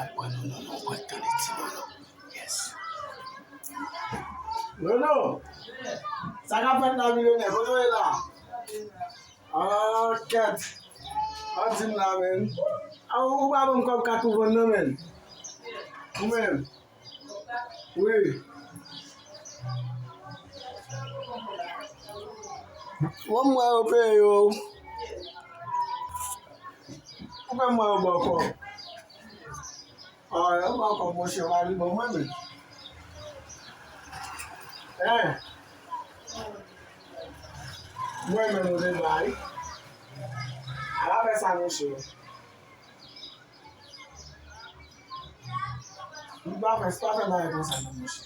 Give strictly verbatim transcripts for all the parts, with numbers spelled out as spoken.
Al pran Nono, non, pran tande ti Nono. Yes. Nono, sa k ap fèt la, milyonè? Kote w ye la? Ah, kèt. An di m la, men. Ah, ou pa ban m kòb kat ou vann nan, men. Ou menm. Wi. Bon, mwen yo peye yo. Ou fè mwen yo ba w kòb. Ah, yo ba w kòb, monchè, pa vin ban mwen, men. Hein? Mwen menm ou te bay. Ala fè sa, monchè. M pa fè, pa fè bagay konsa non, monchè.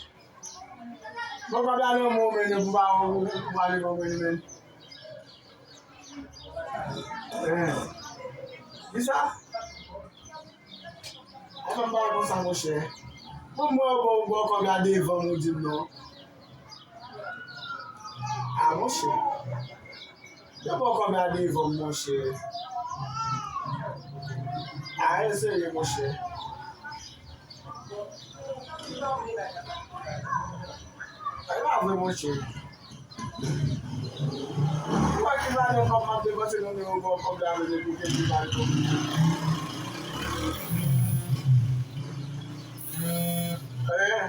Bon, kòb la nan men w, men, pou pa, pou pa li ban mwen li, men. Eh. Kisa? Anfen, m pa konsa, monchè. Bon, mwen, bon, bon, kòb la devan m, ou di m non. Ah, monchè. Yo ba w kòb la devan m, monchè. Ah, e serye, monchè. E pa vre, monchè. Ou wè ki valè kòb m ap depanse nan men w, ba w kòb la, men depi w gen ki valè kòb. Eh.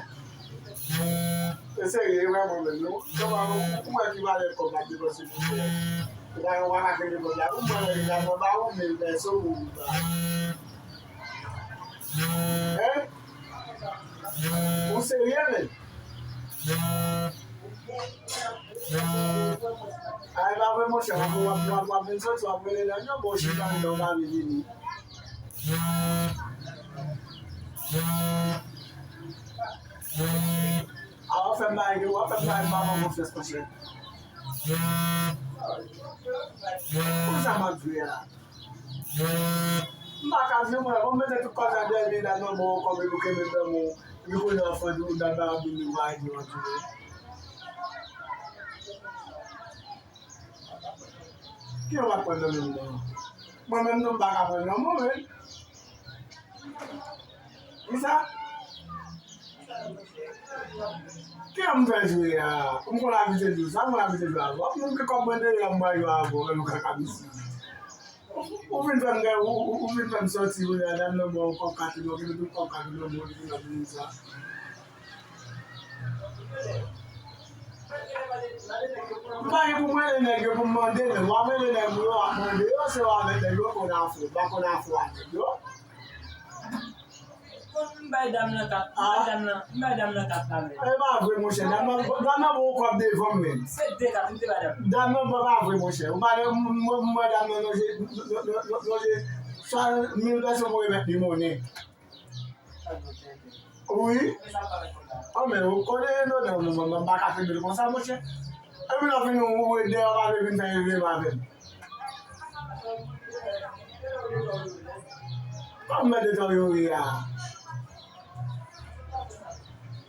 E serye, e vrèman menm, non. Kòman ou, ou wè ki valè kòb m ap depanse pou fè? Ou pa, ou pa ka kenbe kòb la. Ou mwen wè li la, mwen ba ou mil pèso pou ou ba. Hein? Ou serye, menm? A, e pa vre, monchè, w ap, w ap, w ap, w ap vin soti, w ap rele nèg yo, bon, chita anndan, w pa vle vini. A, w ap fè m bagay, w ap fè m bagay, m pa fè w konfyans, monchè. Poukisa m ap jwe a? M pa ka jwe, mwen, mwen mete tout kòb sa dèyè li, la, nan men w, kòm li bouke, men nan men w, li konnen anfan, di w, dat ba ap vin, li va ede w antoure. Ki yo pa pran nan men m nan? Mwen menm tou m pa ka pran nan men w, men. Kisa? Ki yo m fè jwe a? M konn abitye jwe sa, mwen abitye jwe avè w. Moun ki kòb mwen dèyè m, mwen jwe avè w, men nou ka kabisi. Ou, ou vin fè m gen, ou, ou, ou vin fè m soti, ou la, nan men w, kòb kat ou, ou gen tout kòb kat ou, ou vin ap vin sa. M pa gen pou m rele nèg yo pou m mande, men w ap rele nèg yo, w ap mande yo, se w avèk nèg yo konn afè, w pa konn afè avèk yo. M bay dam nan kat, m bay dam nan, m bay dam nan kat la menm. E pa vre, monchè, dam nan, dam nan ba w kòb devan m menm. Se de kat, m te bay dam nan. Dam nan ba, pa vre, monchè. Ou pale, m, m, m wè dam nan lonje, lonje, lonje, swa mil pèso pou remèt li monnen. Wi. An, men ou konnen, non, non, non, non, m pa ka kenbe l konsa, monchè. Epi lè w fini, ou ret dèyè, w pa vle vin fè eleman avè m. Kòman mèt de tan yo ye a?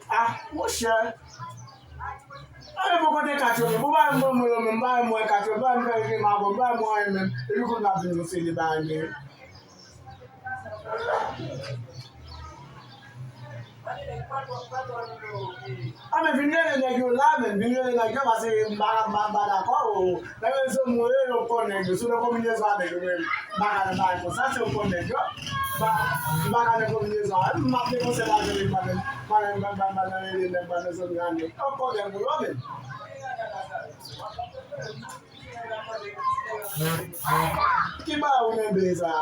Ah, monchè. Ann pran kote kat yo menm. Ou pa wè m ban mwen yo menm, m pa wè mwen kat yo, m pa wè m fè eleman avè w, m pa wè mwen anyen menm. Epi kounye a ap vin nou sele bagay menm. A, men vin rele nèg yo la, men vin rele nèg yo, paske m pa, m pa, m pa dakò, o, nan rezo m yo, yo konn nèg yo, si w nan konbinezon avèk yo, men m pa ka nan bagay konsa, si yo konn nèg yo, m pa, m pa ka nan konbinezon avè m, m ap depanse lajan nèg pa, men m pa, m pa, m pa, m pa nan rele nèg, m pa nan zanmi a nèg, yo konn nèg yo, men. Ki bagay ou renmen sa?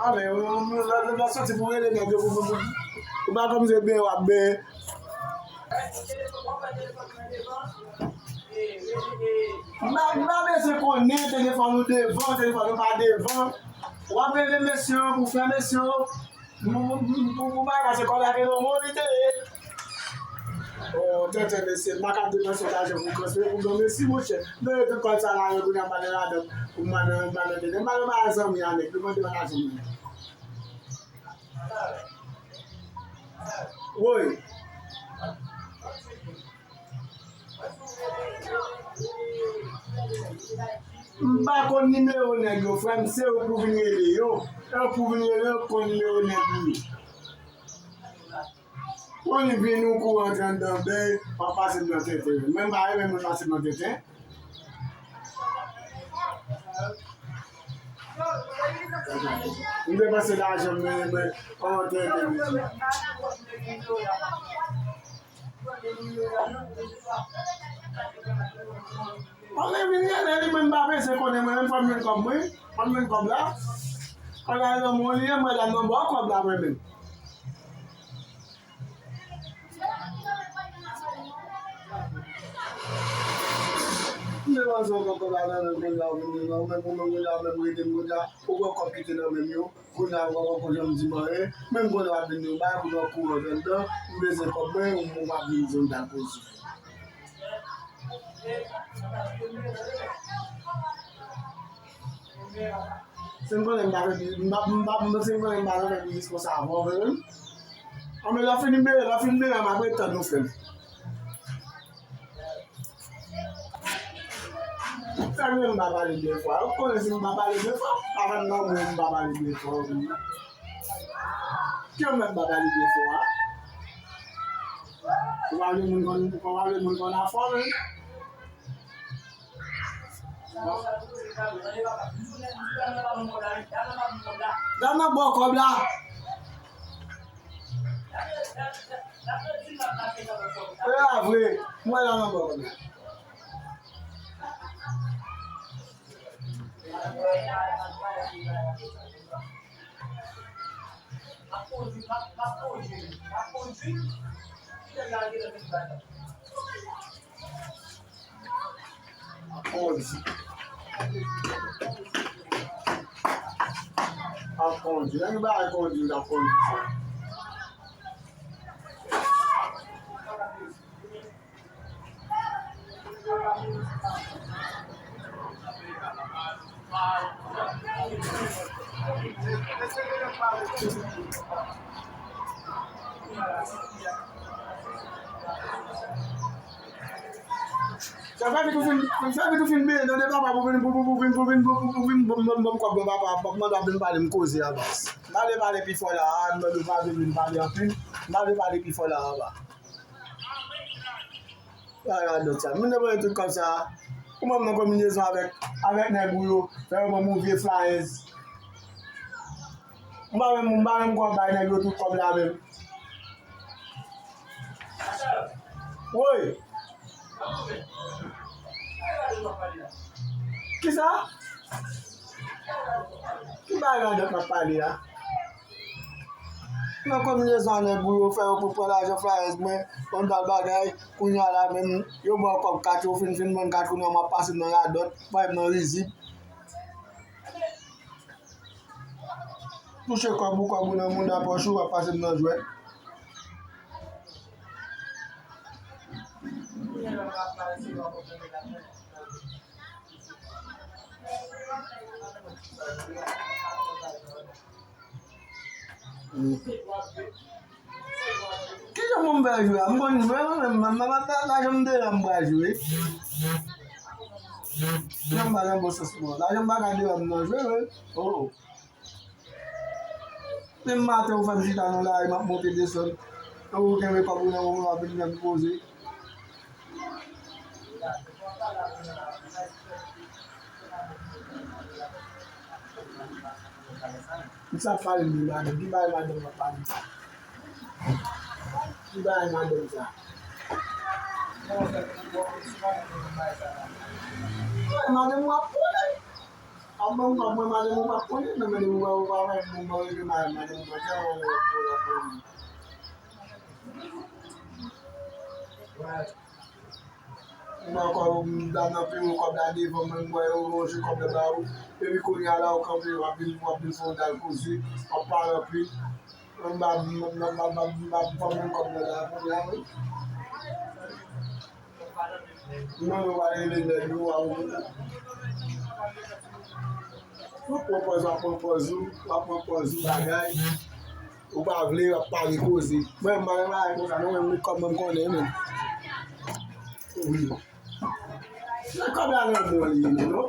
A, men, ou, ou, ou, lè, lè, lè soti pou rele nèg yo, pou, pou, pou, ou pa kòmsi se ben w ap ben. M pa, m pa bezwen konnen telefòn ou devan, telefòn ou pa devan. W ap rele mesye yo pou fè mesye yo. Pou, pou, pou, pou bagay la, se kòb la ke nan men w li te ye. O, tenten mesye, m pa ka depanse lajan pou transfere pou bon mesye, monchè. M te mete tout kòb sa la, yo kounye a m pa nan ladan, pou m pa nan, m pa nan tenten. M pa nan bagay zanmi a nèg, nou mande pa lajan moun. Woy. M pa konn nimewo nèg yo, frè m, se ou pou vin rele yo. E ou pou vin rele yo, konn nimewo nèg yo. Konn vin ou kou antre anndan bèy, w ap pase m nan tenten. Men m pa renmen moun pase m nan tenten. M depanse lajan m, men, men, an tenten, mesye. Mwen vin rele li, mwen m pa bezwen konnen, mwen menm fò m jwenn kòb mwen, fò m jwenn kòb la. Kòb la nan men w li ye, mwen la nan bò kòb la mwen menm. M te panse w pran kòb la nan men m, kounye a w vin di non, men pou mwen kounye a w menm rete m kounye a, ou pran kòb ki te nan men m yo, kounye a w pran kòb jan m di m anyen, men m konnen w ap vin di yon bagay, kounye a w kouri antre anndan, m bezwen kòb mwen, ou p ap vin di yon bagay pozitif. Si m konnen m pa fè bi-, m pa, m pa, m, si m konnen m pa fè biznis konsa avan, vre menm. Anben, lè w fin bere, lè w fin bere, m ap ret tann ou, frè m. Frè m, m pa pale de fwa. Ou konnen si m pa pale de fwa, pa fè m nan moun, m pa pale de fwa, vre menm. Ke mwen m pa pale de fwa. Ou pa vle moun konn, ou pa vle moun konn afè w, men. Dam nan bò kòb la. E a vre, mwen la nan bò kòb la. Ap kondui, ap, ap kondui, ap kondui. Kilè l lage nan men bata? Ap kondui. Ap kondui. Nan ki bagay kondui, l ap kondui sa? Sa fè vit ou fin, sa fè vit ou fin bere nan de papa pou vin, pou, pou, pou vin, pou vin, pou, pou, pou vin, bon, bon, bon, kòb, bon, papa, bon, mande ap vin pale m koze a baz. M pa vle pale pi fò la a, m pa vle vin pale anpil, m pa vle pale pi fò la a, papa. Bagay radòt sa. Moun nan pran tout kòb sa. Ou menm nan konbinezon avèk, avèk nèg ou yo. Fè yo ban m yon vye flayèz. M pa menm, m pa menm konn bay nèg yo tout kòb la menm. Woy. Kisa? Ki bagay radòt m ap pale a? Nan konbinezon a nèg ou yo fè yo pou pran lajan flayèz mwen, yon dal bagay, kounye a la menm, yo ba w kòb kat, ou fin, fin ban m kat, kounye a m ap pase m nan radòt, bay m nan rizib. Touche kòb ou, kòb ou nan mouda pòch ou, w ap pase m nan jwèt. Kijan pou m fè jwe a? M konn jwe, mwen menm, m, m, m, lajan m te la, m pral jwe. Jan m pa nan bon sans mwen. Lajan m pa ka deyò m nan jwe, wi. Oh. Menm maten, ou fè m chita nan lari, m ap monte desann. Ou kenbe kòb ou nan men w, w ap vin fè m poze. M sa pale de madanm, ki bagay madanm nan pale? Ki bagay madanm sa? Madanm w ap konnen. Ap ban m kòb mwen, madanm ou p ap konnen, men madanm ou pa, ou pa fè bon ban rete madanm, madanm ou pa janm anlè pou l ap konnen. Mwen ankò, m dam nan peye w kòb la devan mwen, m wè yo lonje kòb la ba ou. Epi kounye a la, ou kanpe, w ap vin, w ap vin fè yon dal koze, w ap pale anpil. Mwen m pa, m pa, m pa, m pa, m pa, m pa pran menm kòb mwen la, kounye a, wi. Non, nou pa rele nèg yo, w ap, w ap pran pòz, w ap pran pòz ou, w ap pran pòz ou, bagay. Ou pa vle, w ap pale koze. Mwen, m pa gen bagay konsa, non, mwen, kòb mwen, m konnen, men. Wi. Se kòb la nan men w li ye, non?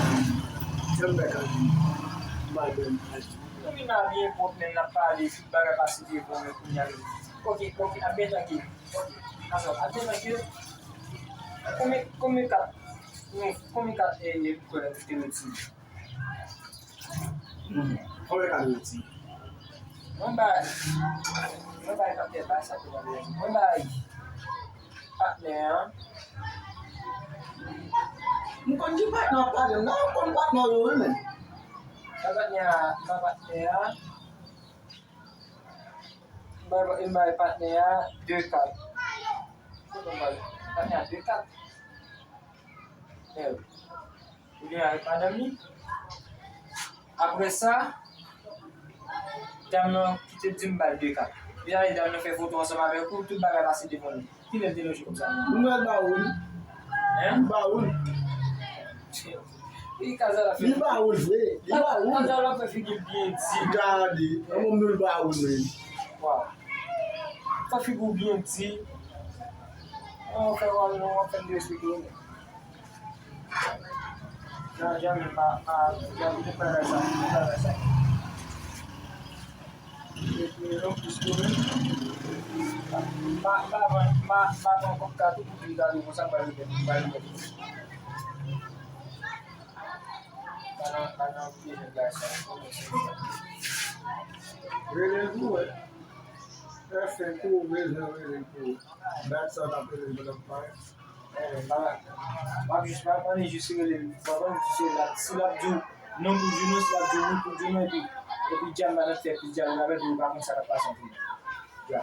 Jan m fè ka di madanm. Nou vin la byen pwòp, men n ap pale, tout bagay pase devan, men kounye a, ok, ok, ap byen tanki. Ok. Atò, atò, paske konbyen, konbyen kat, konbyen kat, e, e, kòlèg ou te retire? Konbyen kat ou retire? Mwen bay, mwen bay patnè, bay sa pou mwen. Mwen bay patnè an. M konn ki patnè w ap pale m la, m konn patnè w yo wi, men. Bay patnè a, bay patnè a. M bay, m bay patnè a de kat. Patnè a de kat. Mèd. Ou gen avèk madanm li. Apre sa, dam nan ki te di m ba l de kat. Li ale, dam nan fè foto ansanm avèk ou, tout bagay pase devan li. Kilè l te lonje kòb sa? M wè l ba ou wi. Hein? M ba ou wi. Li Kazala fè. Li ba ou l vre. Li ba ou l. Kazala fè figi l byen di. Gade, an bon nou l ba ou l menm. Waw. Fè figi w byen di. An fè wè nou, an fè derespekte w. Jan, jan, pa, pa, jan, pa fè sa, pa fè sa. Epi, yon plis tou, wi. Pa, pa, pa, pa, pa pran kòb kat ou pou di gade konsa, ba li, ba li. Pa nan, pa nan pye jèn gason. Rele l pou wè. Fè fè tou, bezwen rele l pou wè. Dat sa w t ap rele l pandan m parèt. Eh, pa, w ap jis pa, ann jis rele l, w ap ann jis rele l. Si l ap di w non pou di w non, si l ap di w wi pou di w non, epi, epi djam pa nan fè, epi djam la, epi ou pa konn sa k ap pase antre yo. Ya.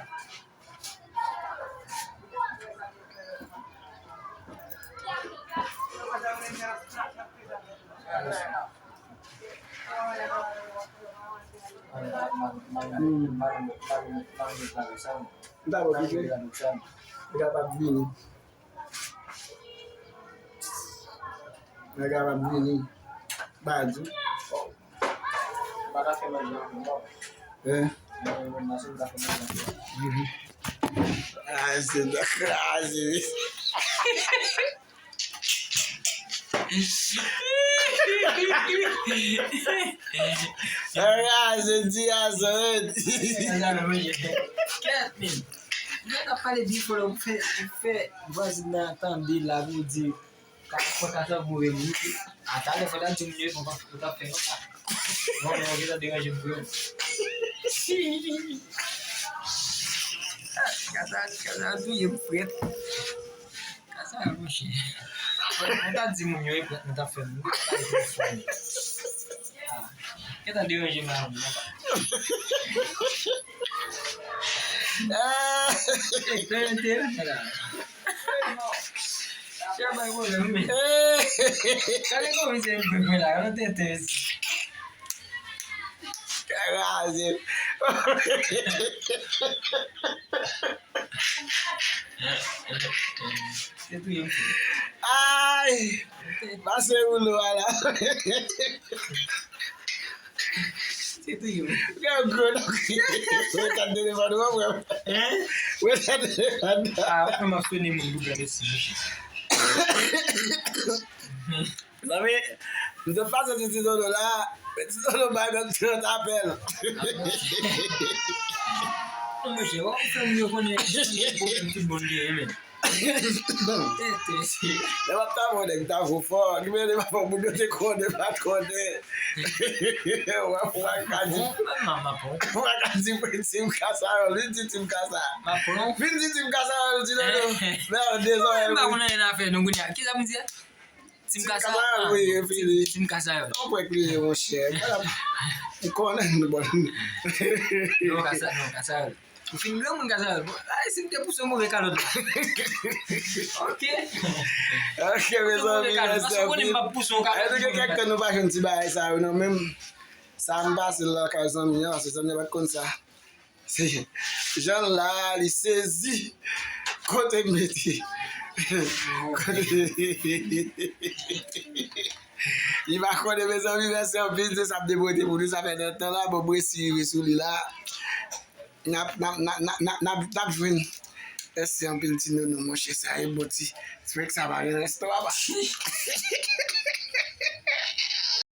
Hmm. M ta pran kite. Li kapab vini. Nèg la p ap vini. Badi. Pa ka fè manje ankò, non. Hein? Mwen, mwen, mwen, mwen, mwen, mwen, mwen. Mhm. Ah, se kraze. Kraze, di a zot. Kèt, men. Nèg ap pale byen fò la, ou fè, ou fè vwazin nan tande la, pou di, ka, ka, ka, sa pou vin, wi. A, talè fò ta di moun yo, fò, fò ta fè konsa. Non, non, ou gentan deranje m vre. Kasa, kasa touye m frèt. Kasa monchè. Mwen ta di moun yo, e pran, mwen ta fè moun. Ah, gentan deranje m la, mwen pa. Ah. E, te, te, la. Chè bay pwoblèm, men. Gade kòman misye vin pran la, yon tenten isi. Kraze. Se touye m fou. Ay! Pase woulo a la. Se touye m. Gade gwo non. Wè kat telefòn ou an, frè. Hein? Wè kat telefòn nan. Ah, ou fè m ap swene moun pou gade si, monchè. Zanmi, m te pase ti Ti Dodo la, men Ti Dodo bay nan trant apèl. Non, monchè, w ap fè moun yo konnen ki pwoblèm tout moun genyen, men. Tenten, se. Lè m ap tape yon nèg, m tape w fò, ki mele m ap fè moun yo te konnen, pa t konnen. W ap, w ap ka di, w ap ka di, Tim Kasayòl, vin di Tim Kasa. Vin di Tim Kasayòl, Ti Dodo. Men, dezòrè. M pa konn anyen nan afè nou kounye a. Kisa pou m di a? Tim Kasa, ah, wi, e fini. Tim Kasa yo. Yon prank li ye, monchè. M konnen nou bon. Non, Kasa, non, Kasa yo. Ou fin granmoun, Kasa yo. Bon, ay, si m te pouse yon move kalòt la. Ok. Ok, mezanmi, mèsi anpil. Paske w konnen m ap pouse yon kalòt. Èske kèk tan nou pa jwenn ti bagay sa yo, non, menm sa m pase lakay zanmi an, se zanmi an pa t konn sa. Se jan l la, li sezi. Kote m mete? Kote? Li pa konnen, mezanmi, mèsi anpil, se sa m te pote pou nou, sa fè nan tan la, bon, m resi rive sou li la. N ap, n ap, n ap, n ap, n ap, n ap, n ap jwenn. Mèsi anpil, Ti Nounou, monchè, sa e bon ti, fèk sa pa gen rès twa ba.